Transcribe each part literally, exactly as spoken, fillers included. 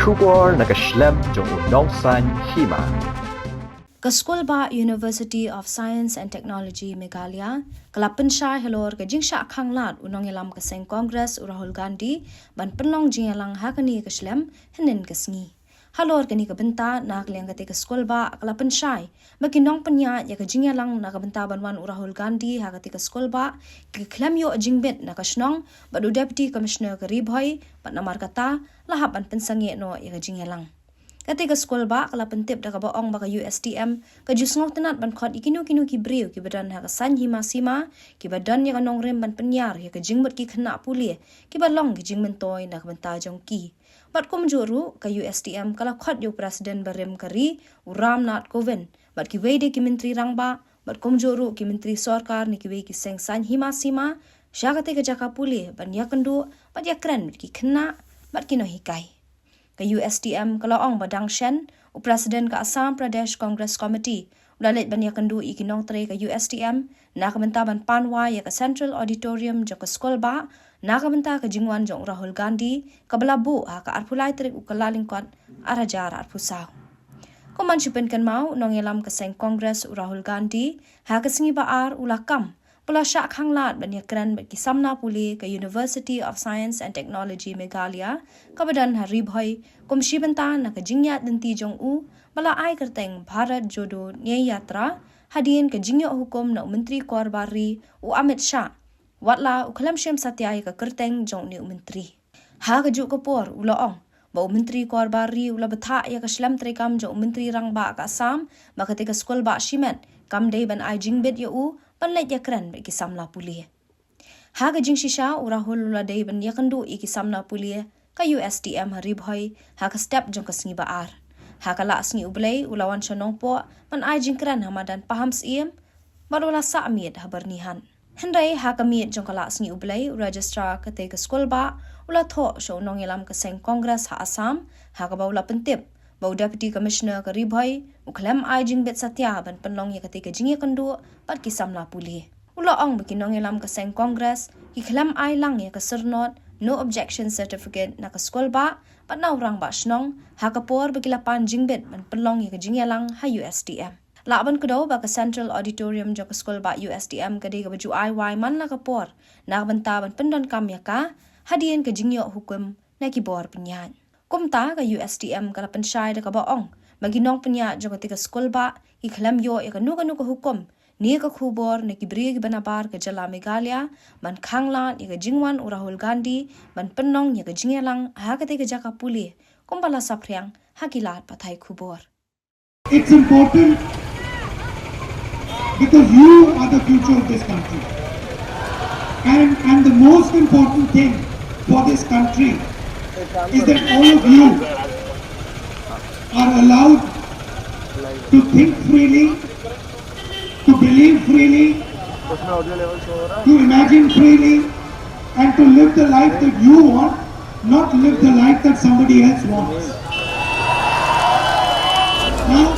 Khubor na ka shlem jong u nongsaiñ hima. Ka Skulbah University of Science and Technology Meghalaya ka la pynshai halor ka jingshah khanglad u nongïalam ka seng Congress u Rahul Gandhi ban pynlong jingïalang ha kane ka shlem hynnin ka sngi. Halor kane ka bynta na ka liang kata ka skulbah ka la pynshai ba ki nongpynïaid ïa ka jingïalang na ka bynta ban wan u Rahul Gandhi ha kata ka skulbah ki khlem ïoh jingbit na ka shnong bad u Deputy Commissioner ka Ri Bhoi bad namar kata la hap ban pynsangeh noh ïa ka jingïalang. Kata ka skulbah ka la pyntip da kaba ong ba ka U S T M ka ju sngewtynnat ban khot ïa kino kino ki briew kiba don ha ka saiñ hima sima kiba don ïa ka nongrim ban pynïar ïa ka jingmut ki khynnah pule kiba long ki jingmyntoi na ka bynta jong ki. Bad kumjuh ruh ka U S T M ka la khot ïa u President barim ka ri u Ram Nath Kovind bad kiwei de ki myntri rangbah bad kumjuh ruh ki myntri sorkar ne kiwei ki seng saiñ hima sima sha kata ka jaka pule ban ïakynduh bad ïakren bad ki khynnah bad ki nonghikai. Ka U S T M ka la ong ba dang shen u President ka Assam Pradesh Congress Committee u la leit ban ïakynduh ïa ki nongtrei ka U S T M na ka bynta ban pan wai ïa ka Central Auditorium jong ka skulbah na ka bynta ka jingwan jong u Rahul Gandhi kaba la buh ha ka arphew lai tarik u Kyllalyngkot arhajar arphew saw. Kum ban shu pynkynmaw u nongïalam ka seng Congress u Rahul Gandhi ha ka sngi ba ar u la kam ba la shah khanglad ban ïakren bad ki samla pule ka University of Science and Technology Meghalaya kaba don ha Ri Bhoi kum shi bynta na ka jingïaid lynti jong u ba la ai kyrteng Bharat Jodo Nyay Yatra hadien ka jingïoh hukum na u Myntri Kor Bar Ri u Amit Shah. Wat la u khlem shim satia ïa ka kyrteng jong une u myntri. Ha kajuh ka por u la ong ba u Myntri Kor Bar Ri u la bthah ïa ka shlem treikam jong u Myntri Rangbah ka Assam ba kata ka skulbah shimet kam dei ban ai jingbit ïa u ban leit ïakren bad ki samla pule. Ha ka jingshisha u Rahul u la dei ban ïakynduh ïa ki samla pule ka U S T M ha Ri Bhoi ha ka step jong ka sngi ba ar. Ha ka lah sngi U Blei u la wan sha Nongpoh ban ai jingkren ha madan Pahamsyiem bad u la sah miet ha Byrnihat. Hynrei ha ka miet jong ka lah sngi U Blei u Registrar kata ka skulbah u la thoh sha u nongïalam ka seng Congress ha Assam ha kaba u la pyntip ba u Deputy Commissioner ka Ri Bhoi u khlem ai jingbit satia ban pynlong ïa kata ka jingïakynduh bad ki samla pule. U la ong ba ki nongïalam ka seng Congress ki khlem ai lang ïa ka syrnod no objection certificate na ka skulbah bad na u rangbah shnong ha ka por ba ki la pan jingbit ban pynlong ïa ka jingïalang ha U S T M. Lah ban kdew ba ka Central Auditorium jong ka skulbah U S T M ka dei kaba ju ai wai man la ka por na ka bynta ban pyndonkam ïa ka hadien ka jingïoh hukum na ki bor pynïaid. Kumta ka U S T M ka la pynshai da kaba ong ba ki nongpynïaid jong kata ka skulbah ki khlem ïoh ïa kano kano ka hukum ne ka khubor na ki briew kiba nabar ka jylla Meghalaya ban khanglad ïa ka jingwan u Rahul Gandhi ban pynlong ïa ka jingïalang ha kata ka jaka pule kumba la saphriang ha ki lad pathai khubor. It's important because you are the future of this country. And, and the most important thing for this country is that all of you are allowed to think freely, to believe freely, to imagine freely, and to live the life that you want, not live the life that somebody else wants. Now,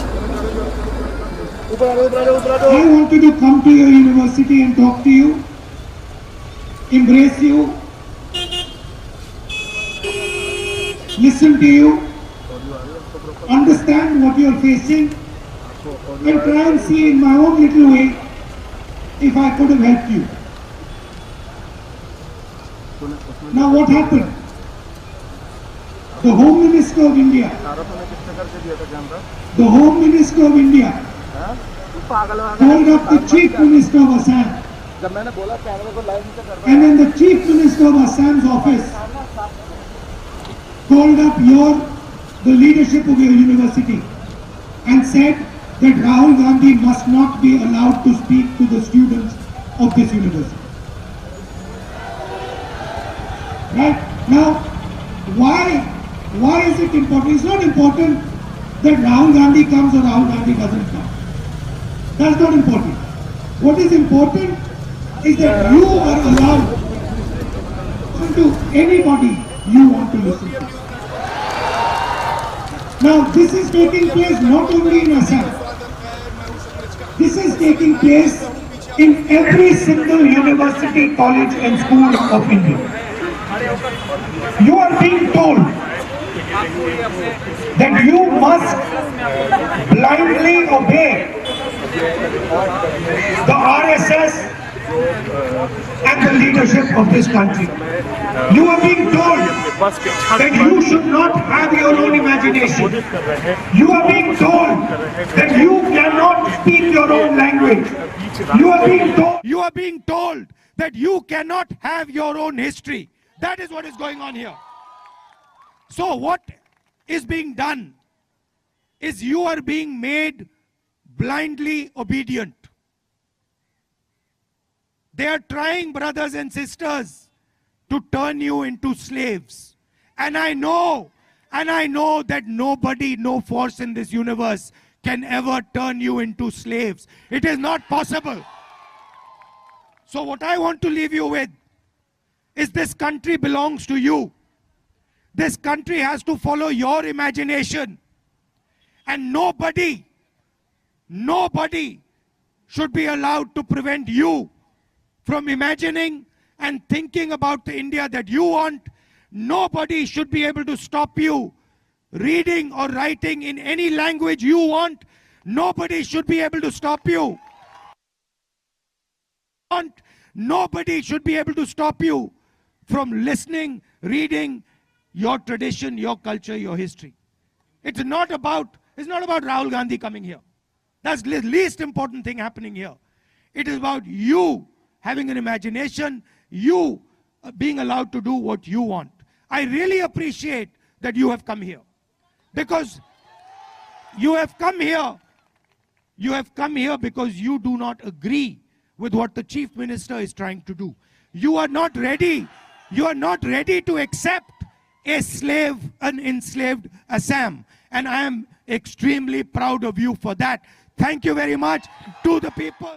I wanted to come to your university and talk to you, embrace you, listen to you, understand what you are facing, and try and see in my own little way if I could have helped you. Now, what happened? The Home Minister of India, the Home Minister of India called up the Chief Minister of Assam. And then the Chief Minister of Assam's office called up your, the leadership of your university and said that Rahul Gandhi must not be allowed to speak to the students of this university. Right? Now, why, why is it important? It's not important that Rahul Gandhi comes or Rahul Gandhi doesn't come. That's not important. What is important is that you are allowed to listen to anybody you want to listen to. Now, this is taking place not only in Assam. This is taking place in every single university, college and school of India. You are being told that you must blindly obey the R S S and the leadership of this country. You are being told that you should not have your own imagination. You are being told that you cannot speak your own language. You are being told, you are being told that you cannot have your own history. That is what is going on here. So what is being done is you are being made blindly obedient. They are trying, brothers and sisters, to turn you into slaves. And I know, and I know that nobody, no force in this universe can ever turn you into slaves. It is not possible. So what I want to leave you with is this country belongs to you. This country has to follow your imagination. And nobody, nobody should be allowed to prevent you from imagining and thinking about the India that you want. Nobody should be able to stop you reading or writing in any language you want. Nobody should be able to stop you. Want. Nobody should be able to stop you from listening, reading your tradition, your culture, your history. It's not about, it's not about Rahul Gandhi coming here. That's the least important thing happening here. It is about you having an imagination, you uh, being allowed to do what you want. I really appreciate that you have come here, because you have come here you have come here because you do not agree with what the chief minister is trying to do. You are not ready. You are not ready to accept a slave, an enslaved Assam. And I am extremely proud of you for that. Thank you very much to the people.